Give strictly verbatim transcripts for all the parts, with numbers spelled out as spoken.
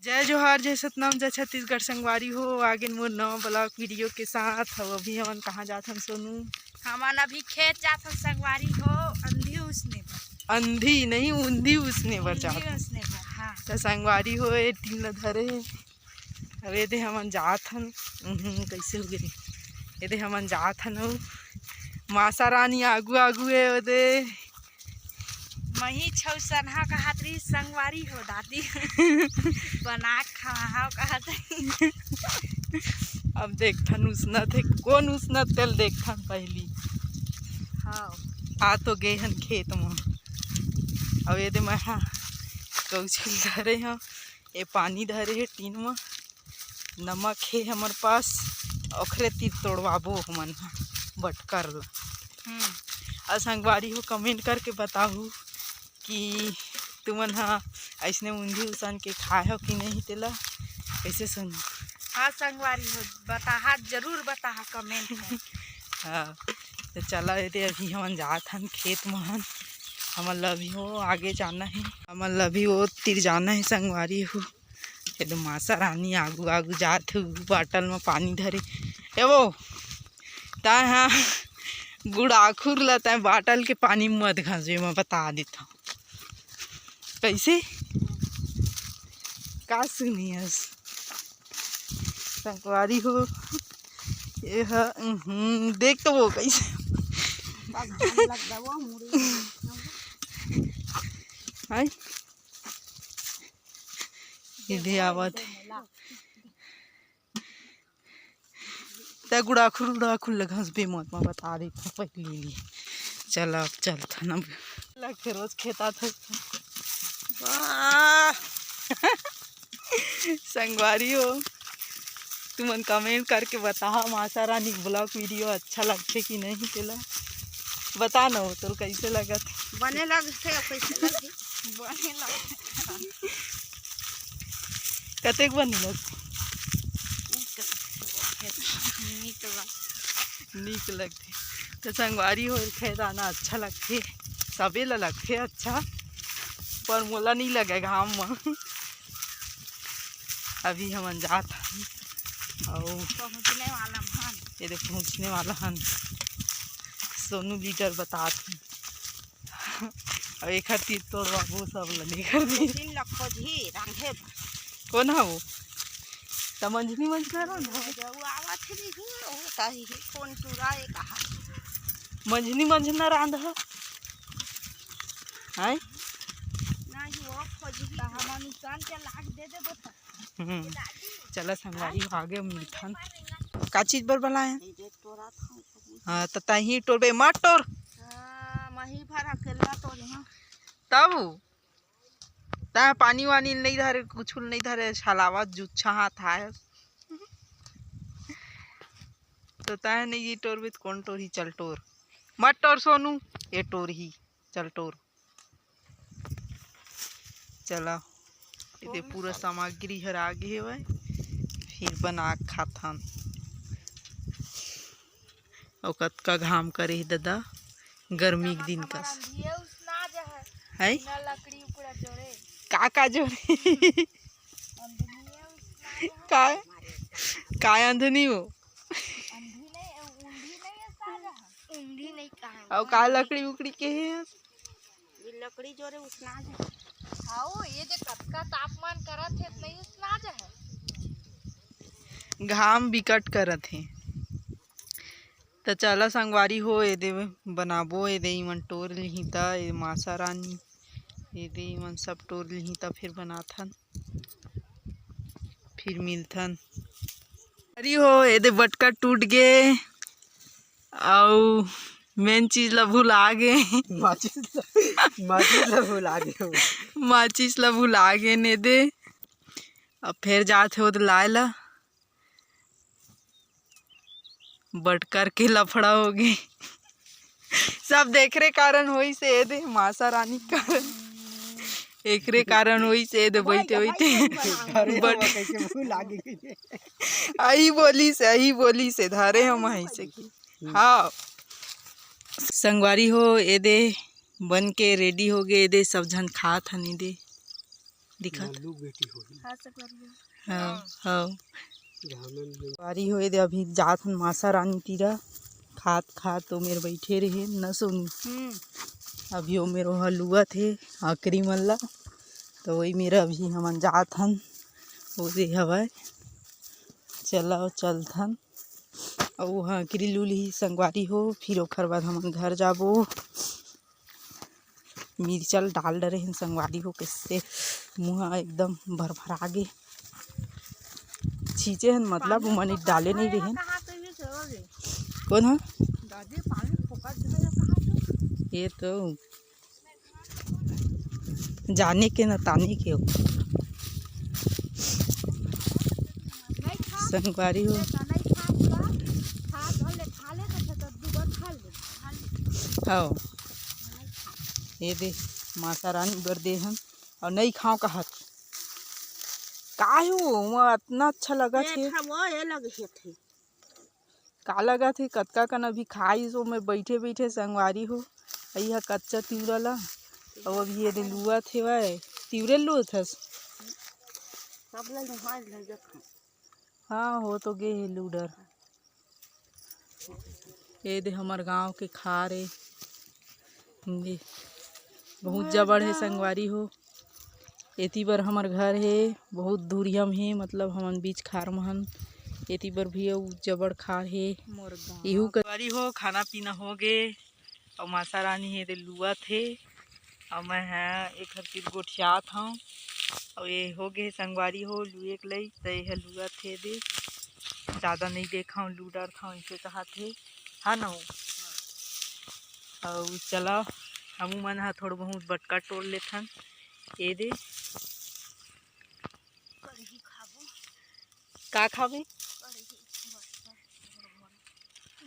जय जोहार, जय सतनाम, जय छत्तीसगढ़ संगवारी हो। आगे मोर नवा ब्लॉग वीडियो के साथ। अब अभी हमन कहाँ जात हन सोनू? हमन अभी खेत जात हन संगवारी हो, अंधी उसने बर। अंधी नहीं, उंधी उसने बर जात हन। उसने बर, हाँ। त संगवारी हो, ए टीन ल धरे हे। अब एदे हमन जात हन। उहुं, कैसे हो गे रे? एदे हमन जात हन। अउ मासा रानी आगू आगू हे ओदे। मही छौसनहा कहत रही संगवारी हो दादी। बना के खवाहव कहत रही। अब देखथन उसनत हे, कोन उसनत तेल देखथन पहली। हाँ। आ तो गे हन खेत म। अब एदे मैं हा कौछल धरे हव, ए पानी धरे हे टीन म। नमक हे हमर पास, ओखरे तीर तोड़वाबो हमन ह बटकर ल। हम्म। अउ संगवारी हो, कमेंट करके बताहू कि तुमन ह अइसने उंधी उसन के खाए हो कि नहीं, तेला कैसे सुन। हाँ संगवारी हो, बताहा, जरूर बताहा कमेंट में। हाँ, तो चला एदे अभी हमन जात हन खेत म हन। हमन ल अभी वो आगे जाना है, हमन ल अभी वो तीर जाना है संगवारी हो। एदे मासा रानी आगू आगू जात हे, बाटल म पानी धरे। ए वो, तैं हा गुड़ाखुर ल तैं बाटल के पानी म मत घसबे, मैं बता देथव। कैसे? का सुनियस? संगवारी हो, ये ह, उहुं, देख तो वो कैसे। हाय। एदे आवत हे। त गुड़ाखुर, गुड़ाखुर ल घसबे मत, मैं बता देथव पहली। चल, अब चलथन अब। लगथे रोज खेत आथव। वाह। संगवारी हो, तुमन कमेंट करके बताहा, मासा रानी ब्लॉग वीडियो अच्छा लगथे कि नहीं, तेला बता न हो, तोल कैसे लगत? बने लगथे, कैसे लगथे? बने लगथे। कतेक बने लगथे? नीक लगथे। नीक लगथे। तो संगवारी हो, खेत आना अच्छा लगथे, सबे ला लगथे अच्छा, पर मोला नहीं लगे घाम म। अभी हमन जात हन, अउ पहुँचने वाला हन। एदे पहुँचने वाला हन। सोनू लीडर बतात हन। अउ एखर तीर तोड़वाबो सब ल, एखर तीर। तीन ल खोजही रांधे बर। कोन हा वो? त मंझनी मंझना रांधो। जऊ आवत ही, ओ ताही ही, कोन टूरा ए कहा। मंझनी मंझना रांध ह। हाय? नहीं, वो खोजही। त हमन उतान के लाग दे देबो त। हम्म। चला संगवारी हो, आगे मिलथन। का चीज बर बलाए? ए जे तोरा था। हाँ, त तहीं टोरबे, मत टोर। हाँ, मही भर अकेला टोर, हाँ। तब तैं पानी वानी नहीं धरे, कुछ नहीं धरे, छलावा जुच्छा हाथ आए। तो तैं नहीं टोरबे तो कौन टोरही? चल टोर, मत टोर सोनू, ये टोरही, चल टोर। चला, एदे पूरा सामग्री हर आगे हेवय, फिर बना के खाथन। अउ कतका घाम करे हे ददा, गर्मी के दिन कस। है? का का जोरे? का, काय अंधनी हो? अउ का लकड़ी उकड़ी के हे? ये लकड़ी जोरे उसना जाए। हाओ, ये जे कतका तापमान करत हे, नहीं उसना जाए। घाम बिकट करत हे। त चला संगवारी हो, एदे बनाबो, एदे इमन टोर लिही त, ए मासा रानी, एदे इमन सब टोर लिही त फिर बनाथन, फिर मिलथन। अरे हो, एदे बटका टूट गे। अउ मेन चीज ला भुला गे। माचिस ला, माचिस ला भुला गे हो। माचिस ला भुला गे ने दे। अब फेर जात हे ओदे लाए ला। बटकर के लफड़ा हो गे। सब देखरे कारण होइस हे दे, मासा रानी के कारण। एकरे कारण होइस हे दे, बइठे, बइठे। अरे, बट- कैसे भुला गे। अही बोलिस, अही बोलिस हे, धरे हम अही से की। हाँ। संगवारी हो, एदे बन के ready हो गे, एदे सब झन खात हन एदे। दिखा। हाँ, हाँ। बारी होए दे, अभी जात हन मासा रानी तीरा। खात खात तो मेर बैठे रहे न सोनू। अभी ओ मेर ओहा लुवत हे आखिरी मन ला, तो वही मेरा अभी हमन जात हन। ओ दे हवय, चला चलथन। अउ ओहा आखिरी लुल ही संगवारी हो, फिर ओखर बाद हमन घर जाबो। मिर्चा ल डाल डरे हन संगवारी हो, कइसे मुँह एकदम भरभरा गे। छींचे हन, मतलब, पानी उमन फोकट डाले नहीं है, रहे हन। कहाँ से भी चलो रे। कौन ह? दादी, पानी फोकट है, कहाँ से? ये तो जाने के न ताने के हो। नहीं खा। संगवारी हो। नहीं खा, पूरा खा, धर ले, खा ले, तो फिर दू बार खा ले, खा ले। हाँ। ये दे, माता रानी बर दे हन। अउ नइ खांव कहत। का हे वो? वो अतना अच्छा लगत हे। देखा वो, ये लगे हे थे। का लगत हे? कतका कन अभी खाइस वो में बइठे बइठे संगवारी हो। अई हा कच्चा तिवरा ला। अउ अभी ये दे लुवत हेवय। तिवरे लुवत हस? सब ला निहार ले देखा। हाँ, हो तो गे हे लुडर। ये दे हमर गांव के खार ए। ये बहुत जबड़ हे संगवारी हो। एती बर हमर घर हे, बहुत दूरिया म हे, मतलब हमन बीच खार म हन। एती बर भी अउ जबड़ खार हे। मोर गांव। इहू कर संगवारी हो, खाना पीना हो गे। अउ माता रानी हे दे लुवत हे। अउ मैं ह एखर तीर गोठियात हंव। अउ ये हो गे संगवारी हो लुए के लई, त ये ह लुवत हे दे। जादा नइ देखंव, लू डरथंव, अइसे कहत हे, हा न हो? अउ चला, हमू मन ह थोड़ा बहुत बटका टोर लेथन। ये दे। का खाबे?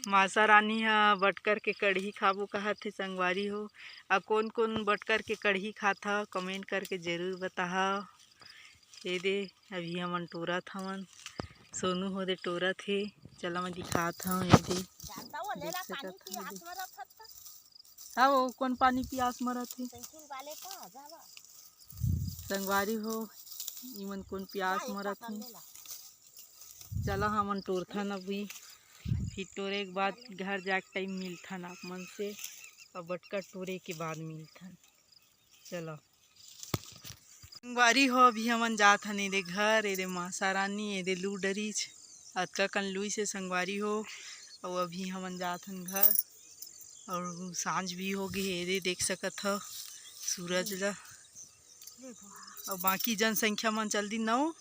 मासा रानी ह बटकर के कढ़ी खाबो कहत हे संगवारी हो। अउ कोन कोन बटकर के कढ़ी खात ह, comment करके जरूर बताहा। ये दे, अभी हमन टोरत हवन, सोनू हो दे टोरत हे। चला मैं दिखात हव, ये दे, देख सकत हव, ये दे। हाँ, वो कोन पानी पियास मरत हे। संगवारी हो, इमन कोन पियास मरत हे। चला हमन टोरथन अभी, फिर टोरे के बाद घर जाके time मिलथन आप मन से, अउ बटका टोरे के बाद मिलथन। चला संगवारी हो, अभी हमन जात हन एदे घर, एदे मासा रानी, एदे लू डरिच, अतका कन लुइस हे संगवारी हो। अउ अभी हमन जात हन घर, अउ सांझ भी हो गे हे, एदे देख सकत हव सूरज ला। अउ बाकी जनसंख्या मन चल दिन न हो।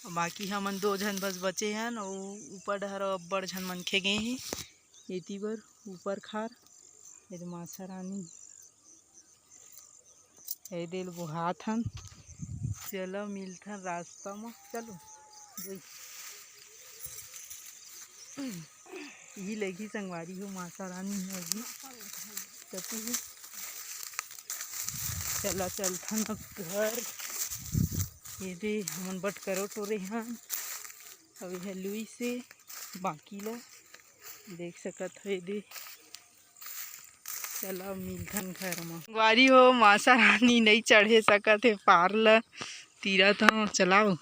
अउ बाकी हमन दो झन बस बचे हन, अउ ऊपर डहर अब्बड़ झन मनखे गे हे। एती बर ऊपर खार, एदे मासा रानी, एदे ल बोहात हन। चलो मिलथन रास्ता म, चलो। इही लगी संगवारी हो, मासा रानी हो अभी। कति हे? चला चलथन अब घर। एदे हमन बटकरो टोरे हन। अब यह लुई से बाकी ला देख सकत हो, एदे। चला मिलथन घर म। संगवारी हो, मासा रानी नइ चढ़े सकत हे पार ल, तीरत हव, चलाओ।